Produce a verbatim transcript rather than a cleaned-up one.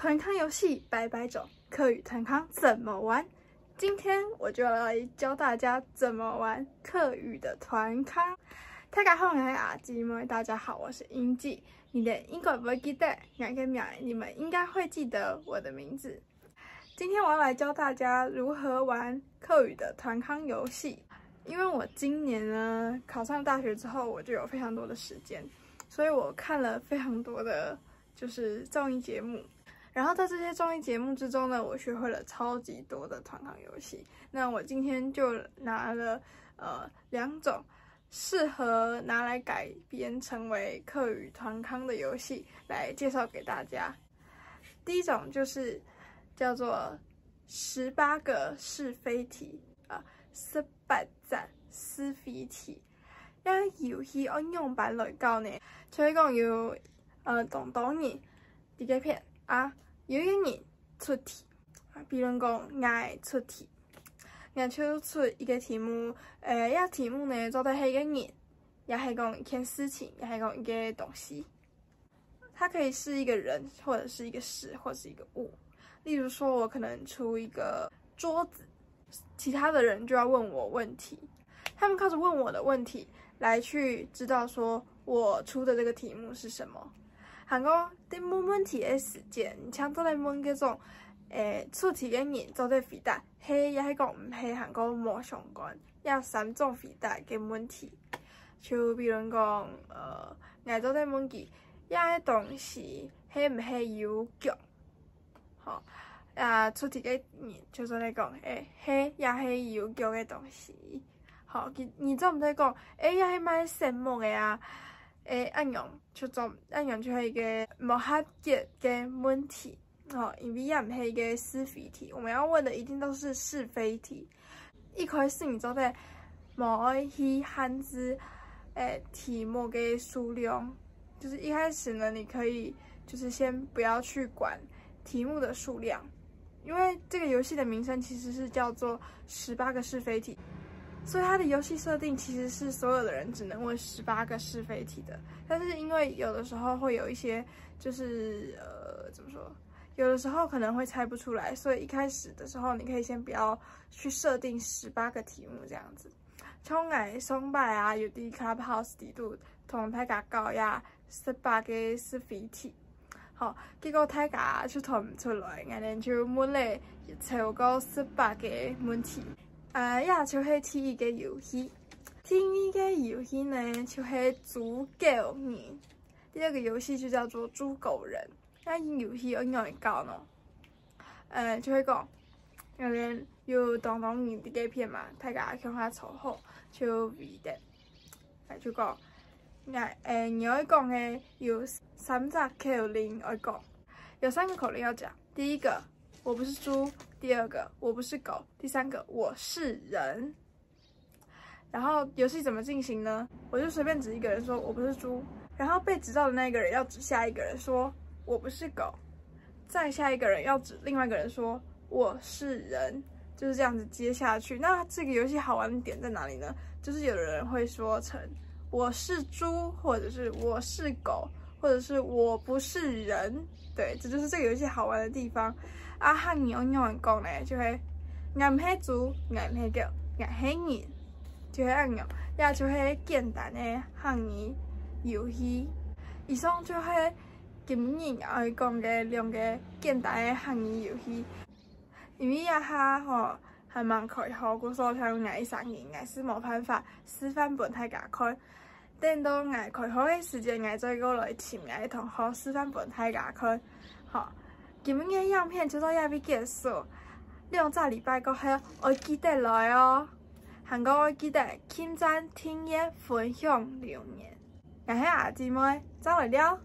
團康遊戲百百種，客語團康怎麼玩？今天我就要來教大家怎麼玩客語的團康。大家好，我係阿姊妹。大家好，我是英記。你們應該不會記得我的名，你們應該會記得我的名字。今天我要來教大家如何玩客語的團康遊戲。因為我今年呢考上大學之後，我就有非常多的時間，所以我看了非常多的就是綜藝節目。然後在這些綜藝節目之中呢，我學會了超級多的團康遊戲。那我今天就拿了呃兩種適合拿來改編成為客語團康的遊戲來介紹給大家。第一種就是叫做十八個是非題啊，十八隻是非題。這遊戲愛仰般來搞呢？就係講有呃當多人在該片啊，有一個人出題，啊，比如講𠊎出題，𠊎就出一個題目，呃，這題目呢做得係一個人，也係講一件事情，也係講一個東西。它可以是一個人，或者是一個事，或是一個物。例如說，我可能出一個桌子，其他的人就要問我問題，他們靠著問我的問題來去知道說我出的這個題目是什麼。還過在問問題的時間，你像做得問這種，誒，出題的人做得回答係也係講毋係，還過無相關，這三種回答个問題。就比如講，呃，𠊎做得問佢，這個東西係毋係有腳？吼，啊，出題个人就做得講，誒，係，這係有腳个東西。吼，佢，你做毋得講，誒，這係賣色目个啊。誒，恁樣就做，恁樣就係一個無合格个問題。吼，因為這毋係一個是非題，我們要問的一定都是是非題。一開始你做得無愛去限制，誒，題目个數量，就是一開始呢，你可以就是先不要去管題目的數量，因為這個遊戲的名稱其實是叫做十八個是非題，所以它的遊戲設定其實是所有的人只能問十八個是非題的。但是因為有的時候會有一些就是呃怎麼說，有的時候可能會猜不出來，所以一開始的時候你可以先不要去設定十八個題目這樣子。像𠊎上擺啊，有在Clubhouse底肚同大家搞這十八個是非題。好，結果大家就答毋出來，𠊎等就問了超過十八個問題。啊，這就係第一個遊戲。第二個遊戲呢，就係豬狗人。第二個遊戲就叫做豬狗人。該遊戲愛仰般搞呢？呃，就係講，有人有當多人在該片嘛，大家共下坐好，就圍等，就講，該，呃，你愛講个有三隻口令愛講，有三個口令要講。第一個，我不是豬；第二個，我不是狗；第三個，我是人。然後遊戲怎麼進行呢？我就隨便指一個人說我不是豬，然後被指到的那個人要指下一個人說我不是狗，再下一個人要指另外一個人說我是人，就是這樣子接下去。那這個遊戲好玩的點在哪裡呢？就是有的人會說成我是豬，或者是我是狗，或者是我不是人。對，這就是這個遊戲好玩的地方。啊，客語愛仰般講呢？就係𠊎毋係豬，𠊎毋係狗，𠊎係人，就係恁樣。這就係簡單个客語遊戲。以上就係今日愛講个兩個簡單个客語遊戲。因為這下吼還吂開學，故所像𠊎一儕人，𠊎係無辦法示範分大家看。等到𠊎開學个時間，𠊎再過來尋𠊎个同學示範分大家看。好，今日个影片就到這位結束。兩隻禮拜過後，愛記得來哦。還過愛記得點讚、訂閱、分享、留言。𠊎係阿姊妹，正來尞。